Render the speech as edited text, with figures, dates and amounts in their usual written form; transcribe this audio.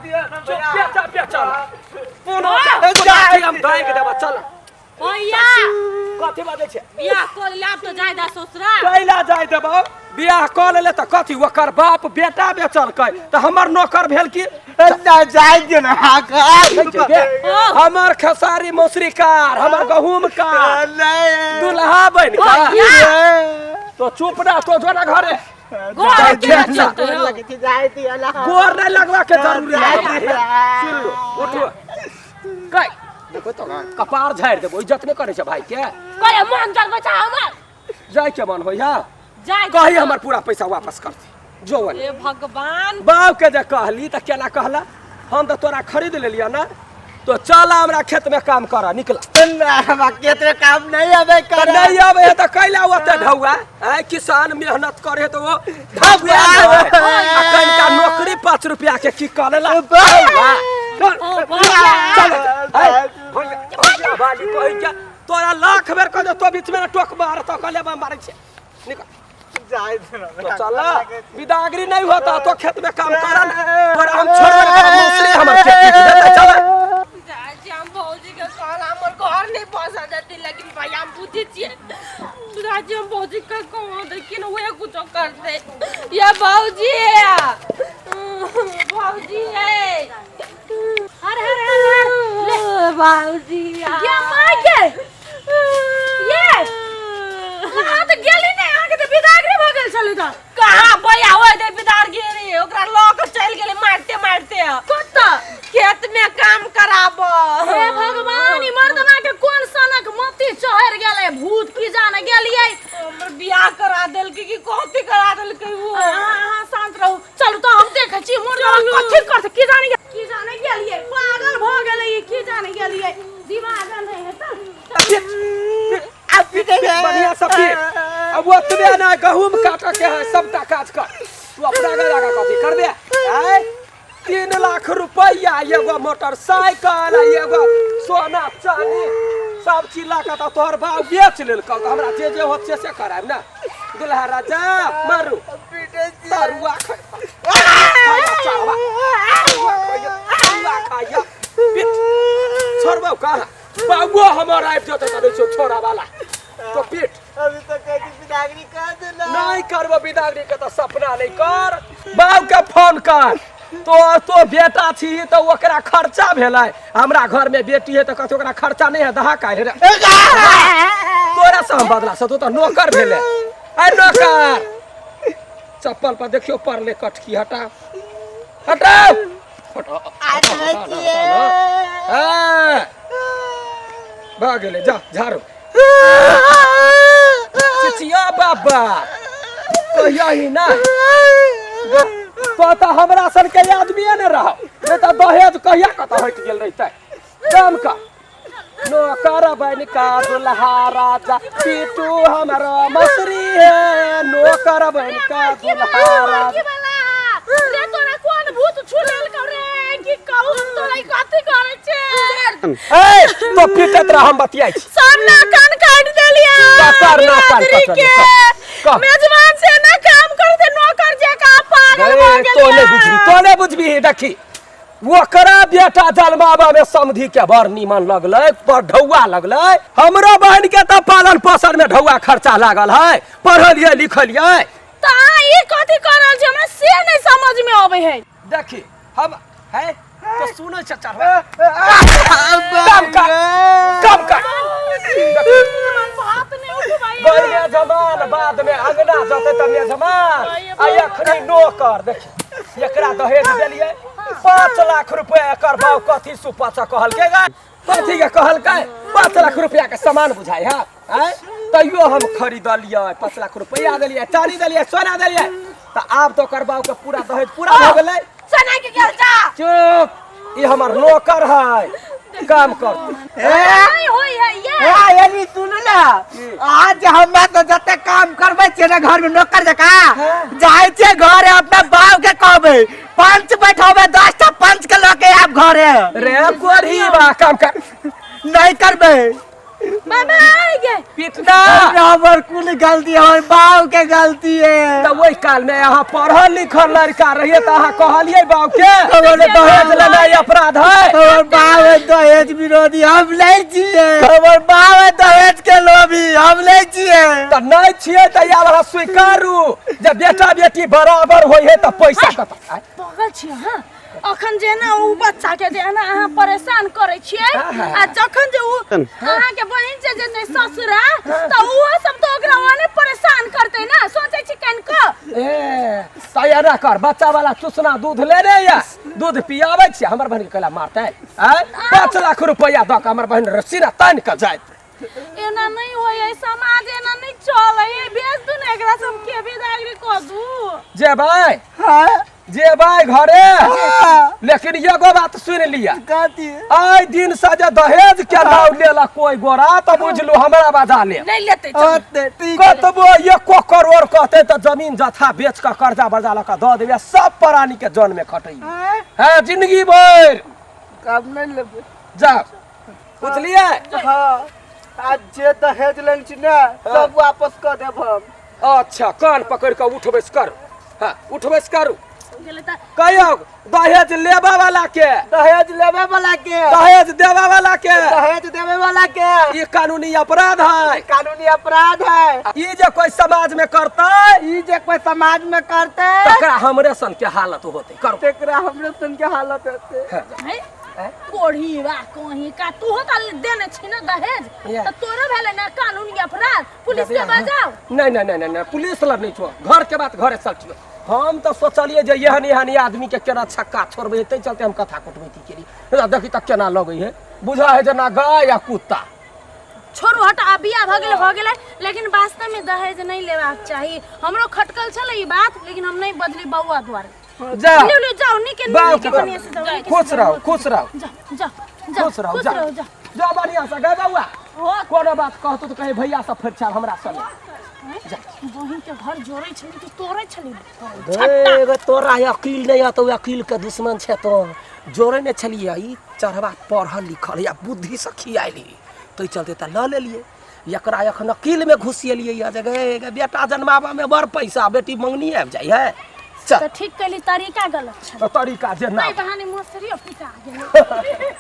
दियो ना चुप भैया। बेटा बेचल पुनः जाय। हम दागि देबऽ चल भैया कथी बाजै छै बियाह कऽ लेला आब तो जाय दा ससुरा कैला जाय देबौ बियाह कऽ लेले तऽ कथी ओकर बाप बेटा बेचलकै तऽ हमर नौकर भेल की ना जाय दियो ना नहि छै बे। हमर खेसारी मौसरी कार हमर गहूम कार नहीं दुल्हा बनि कऽ भैया तो चुप रह तो जो ना घरे गोर जाय के दियो ना चलते हो लगे छै जाय दियो ना गोर नहीं लगवा के जरूरी है सुन लो उठो कै देखो तो कपार झाड़ि देबो इज्जत नहीं करे छै भाई के करे मन जलबै छै हमर जाय के मन होइया जाय कही हमर पूरा पैसा वापस कर दे जो वन हे भगवान बाप के जे कहली तऽ केना कहला हम तऽ तोरा खरीद लेलियऽ ना तो चल हमरा खेत में काम कर निकल हमरा खेत में काम नहीं आवे तऽ करे नहीं आवे है तऽ कैला ओते ढौआ आय किसान मेहनत करे तऽ वो ढौआ आ कनिका नौकरी 5 रुपया के की कर लेला ढौआ चल ओ भैया चल आय, भैया बाली कहै क्या तोरा लाख बेर कह दे तो बीच में टोक मार तो कहले मारै छै निकल जाय दियो ना तो चल बिदागरी नहीं होता तो खेत में काम कर पर हम छोड़बे नहीं करब, मौसरी हमर खेत पीट देतै चल जाइ छी हम भौजी के कहल हमर घर नहीं पहुंचा देती लेकिन भैया हम बुझै छियै जाइ छी हम भौजी के कहूँ लेकिन उहे कुछो करतै ये भौजी भौजी है हर हर हर हर ले भौजी ये माय के ये अहाँ तऽ गेली नहि अहाँके तऽ बिदागरी भऽ गेल छलै तऽ कहाँ भैया होय दे बिदागरी ओकरा लऽ के चलि गेलै मारते मारते कतऽ खेत में काम कराब हे भगवान ई मर्दना के कोन सनक मोती चढ़ गेलै भूत की जाने गेलियै हमर बियाह करा देलकै कि कथी करा देलकै वो अहाँ अहाँ शांत रहू चलू तऽ हम देखै छी मर्दना चलू। कथी करतै की जाने की जाने गेलियै पागल भऽ गेलै ई की जाने गेलियै दिमाग नहि हेतै आप पीटे बढ़िया से पीट अब ओतबे ना गहूम काटऽ के है सबटा काज कर तू अपना घर आगा कथी करबे आय 3 लाख रुपैआ एगो मोटरसाइकिल आ एगो सोना चानी सब चीज लऽ कऽ तऽ तोहर बाप बेच लेलकौ तऽ हमरा जे जे होत से से करायब ने दुल्हा राजा मारू तरुआ खाइया चाहवा तरुआ खाइया तरुआ खाइया पीट छोड़बौ कहाँ बाबुओ हमर आबि जेतै तऽ नहि छौ छोड़ा वाला तो पीट अभी तो कहती बिदागरी कर देना नहीं करबो बिदागरी के तऽ सपना नहीं कर बाप के फोन कर तो तो बेटा छी तऽ ओकरा खर्चा भेलै हमरा घर में बेटी है तऽ कहतै ओकरा खर्चा नहीं है दहा काल्हि रे तोरा से हम बदला से तो तऽ नौकर भेलै अरे नौकर चप्पल पर देखियो पड़ले कटकी हटा हटाओ हटाओ, हटाओ, हटाओ, हटाओ। हाँ भऽ गेलै जा झाड़ू चिचिया बाबा कहिया ना तो तऽ हमरा सन के आदमीए ने रह नहीं तऽ दहेज कहिया कतऽ हटि गेल रहितै काम कर नौकर बन का दुल्हा राजा पीटू हमरो मसरी है नौकर बन का दुल्हा राजा की भेला रे तोरा कोन भूत छू लेलकौ रे की कहू हम तोरा ई कथी करै छै ए तो पीटत रह हम बतियाइ छी सब ना कान काट देलियै ककर ना कान बिरादरी कटलियै? के। कह। मेजबान से ना काम करते नौकर जेका पागल भऽ ए, गेलियै तो नहीं बुझबी तो नहीं बुझबी देखी ओकरा बेटा जन्माबा में समधि के बड़ नीमन लगलै बड़ ढौआ लगलै हमरो बहन के तऽ पालन पोषण में ढौआ खर्चा लागल है पढ़लियै लिखलियै तऽ अहाँ ई कथी कऽ रहल छी हमरा से नहीं समझ में अबै है देखी हम है तो सुनै छ चढ़वा कम कर कम कर बात नहीं उठबाई गई मेजबान बाद में अंगना जते तऽ मेजबान आ एखनी नौकर देखी एकरा दहेज देलियै 5 लाख रुपया एकर बाप कथी सुपच कहलकै गा कथी के कहलकै 5 लाख रुपया के सामान बुझाइ है आँय तैयो हम खरीदलियै 5 लाख रुपया देलियै चानी देलियै सोना देलियै तऽ आब तऽ ओकर बाप के पूरा दहेज पूरा भऽ गेलै सना के गेल जा चुप ई हमर नौकर है काम कर नहीं होई है ये ए यानी सुन ना आज हमरा तो जते काम करबै छियै ना घर में नौकर जका जाइ छियै घरे अपना बाप के कहबै पंच बैठेबै 10 टा पंच के लऽ के आब घरे रे कोढ़ी बा काम कर नहीं करबै बाबा आइ गे पिटना हमर कुल गलती हमर बाप के गलती है तऽ ओहि काल में अहाँ पढ़ल लिखल लड़का रहिए तऽ अहाँ कहलिए बाप के हमर दहेज लेनाइ अपराध है हमर बाप है दहेज विरोधी हम नहीं छियै हमर बाप है दहेज के लोभी हम नहीं छियै तऽ नहि छियै तऽ आब अहाँ स्वीकारू जे बेटा बेटी बराबर होइ है तऽ पैसा कतऽ आँय? पागल छी अहाँ अखन जे ना उ बच्चा के जे ना अहाँ परेशान करै छियै आ जखन जे उ अहाँ के बहिन जे जे ससुरा तऽ उहो सब तऽ ओकरा ओने परेशान करतै ना सोचै छी कनिको ए तऽ एना कर बच्चा वाला चुसना दूध लेने या दूध पियाबै छियै हमर बहिन के कैला मारतै आँय 5 लाख रुपैआ दऽ कऽ हमर बहिन रस्सी तानि कऽ जायत एना नहीं होय है समाज एना नहीं चले है भेज दू ने एकरा सब के विदागरी कऽ दू जेबै हाँ जेबै घरे हाँ। लेकिन एगो बात सुनि लिअ कथी आइ दिन से जे दहेज के नाम लेला कोई गोरा तऽ बुझलू हमरा बजा ले नहीं लेते चल होते ठीक है। कतबो एको करोड़ कहते तऽ जमीन जथा बेच कऽ कर्जा बर्जा लऽ कऽ दऽ देबै सब प्राणी के जन में खटै आँय? है जिंदगी भरि कब नहीं लेबै जा बुझलियै हाँ आज जे दहेज लेने छी ने सब वापस कऽ देब हम अच्छा कान पकड़ कऽ उठ बैस करू हाँ उठ बैस करू गेलै तऽ कहियौ दहेज लेबा वाला के दहेज लेवे वाला के दहेज देबा वाला के दहेज देवे वाला के ई कानूनी अपराध है कानूनी अपराध है ई जे कोई समाज में करतै ई जे कोई समाज में करते तकरा हमरे सन के हालत होतै करू तेकरा हमरे सन के हालत होते हाँ, जा। है कोढ़ी बा कहीं का तू हो त देने छी ना दहेज या। त तोरो भेलै ना कानूनी अपराध पुलिस के बजाओ नहीं नहीं नहीं नहीं नहीं पुलिस लग नहीं छो घर के बात घरे चल छियो हम तो सोचलिए जे एहन एहन आदमी के केना छक्का छोड़बै ताहि चलते हम कथा कुटमैती केली देखी तक केना लगै है बुझा है जेना गाय या कुत्ता छोड़ू हट आ बियाह भऽ गेलै भऽ गेलै लेकिन वास्तव में दहेज नहीं लेबाक चाही हमरो खटकल छलै ई बात लेकिन हम नहीं बदली बौआ द्वारे जा लियो लियो जाओ निके बाप निके के बढ़िया से जाओ निके खुश से रहो जाओ। खुश रहो जा जा जा खुश रहो खुश जा रहो जा जा बढ़िया से गए बौआ हो कोनो बात कहतो तो कहे भैया सब फिर हमरा संगे बहिन के घर जोड़ै छली कि तोड़ै छली एगो तोरा अकील नहीं तो अकील के दुश्मन छे तो जोड़े ने छलिए ई चढ़वा पढ़ल लिखल या बुद्धि से खियाली तो चलते त ल लेलिए एकरा एखन अकील में घुसिएलिए या जे गे गे बेटा जन्माबा में बड़ पैसा बेटी मंगनी आबि जाइ है चल तऽ ठीक कैली तरीका गलत छल तरीका जे ना ताहि बहाने मसरी पिटा गेलै।